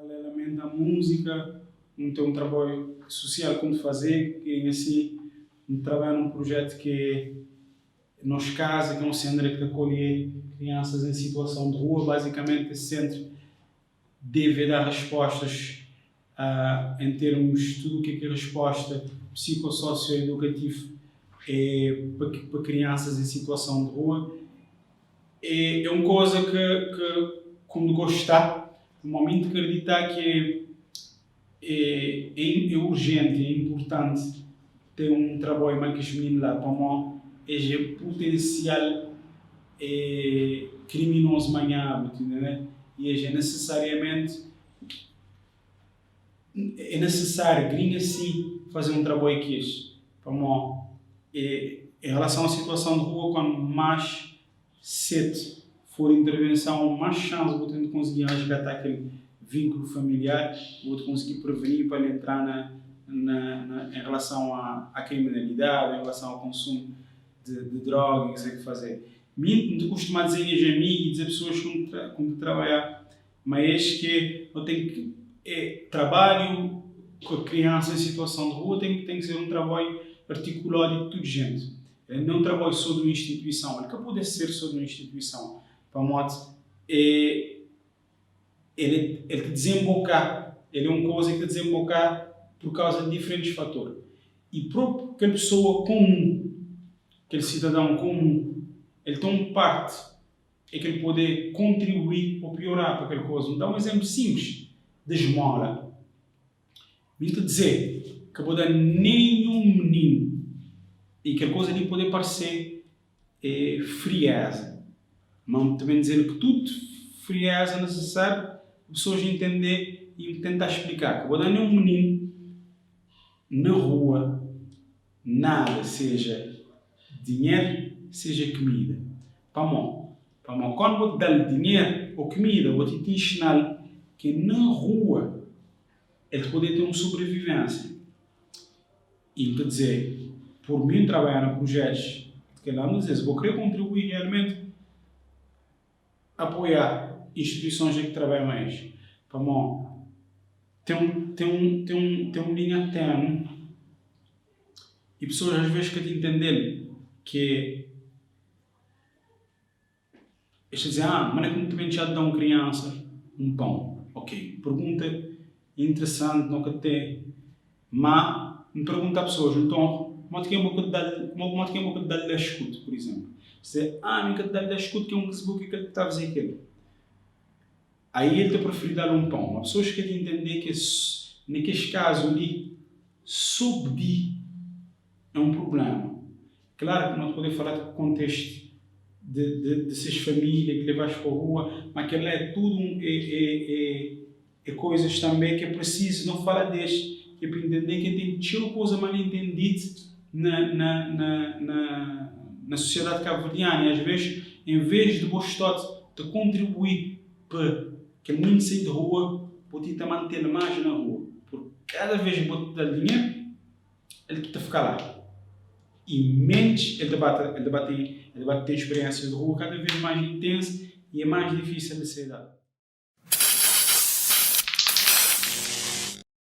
Paralelamente à múzika, N ten un trabóiu susial ku N faze, ki asi N trabadja nun prujétu ki é Nos Kaza, ki é un séntre ki ta akolhê kriansas en situason di rua. Bazikamenti, es séntre deve da respóstas en termus tudu ke ki respósta psikososioedukativu é pa kriansas en situason di rua. É un koza ke ke ku N gostá, pamodi mi N ta kriditá ke é é urjenti, é inpurtanti ten un trabóiu ma kes mininu la, pamodi es é putensial é kriminozu manhã, bu ta intende? I es é nesesariamenti é nesesáriu gringa si faze un trabóiu ki es, pamodi em relason a situason di rua kuandu más sedu for intervenson más xansi bu ten di konsigi resgata kel vinkulu familiar, bu ta konsigi preveni pa el entra na na em relason a kriminalidadi, em relason ao konsumu di droga i kuzê ki faze. Mi N ta kustuma dize nhas amigu i dize pesoas ku N ta trabalha ma es ke no ten ki é trabalhu ku kriansa em situason di rua ten ten ki ser un trabalhu artikuladu di tudu jenti. El não é un trabalhu só di un instituison, el ka pode ser só di un instituison, pamodi é el el ta dizenboka, el é un koza ki ta dizenboka pur kauza di diferentis fator. I propi kel pesoa komun, kel sidadon komun, el ten un parti é ki el pode kontribui ô piorá pa kel koza. N da un izénplu sinplis di smóla. Mi ta dze ka bo da nenhun mininu i kel koza li pode parse é frieza, ma N ta ben dze-l ku tudu frieza nisisáriu pa pesoas intende i N tenta splika. Ka bo da nenhun mininu na rua nada, seja dinheru, seja kumida. Pamó? Pamó kóndu bo da-l dinheru ô kumida, bo ti ta inxina-l ke na rua el ta pode ten un sobrevivénsia. I N ta dze, pur mi N trabadja na prujétus di kel la, N ta dze, si bo krê kontribui realmenti, apoiá instituisons ki trabadja ma es. Pamó ten un ten un ten un ten un linha ténue i pesoas às vezes ka ta intende-l ke es ta dize, ah, ma na ki ta ben txá da un kriansa un pão? Ok, pergunta interesanti no ka ten ma N pergunta pesoas, nton modi ki N bo ka da-l modi ki N bo ka da-l 10 skutu, pur izénplu? Es dize, ah, mi ka ta da-l 10 skutu ki é un ki el ta faze kel. Aí el ta preferi da-l un pão. Ma pesoas ka ta intendê ke na kes kazu li, so bdi é un prubléma. Klaru ki no ta podê falá di kontextu de de de ses família ki levá-s pa rua, ma kel-la é tudu un é é é é koizas tanbê ke é presizu no falá des, ke pa intendê ke ten txeu koza mal intendid na na na na na sosiedade kabuverdiana. I asves, en ves di bo stód ta kontribuí pa kel mininu sai di rua, bo ti ta mante-l más na rua. Purki kada vez ki bo ta da-l dinheru, el ta fika la. I ménus el ta ba ta el ta ba ten el ta ba ten spiriénsias di rua kada vez más intensu i é más difísil di sai la.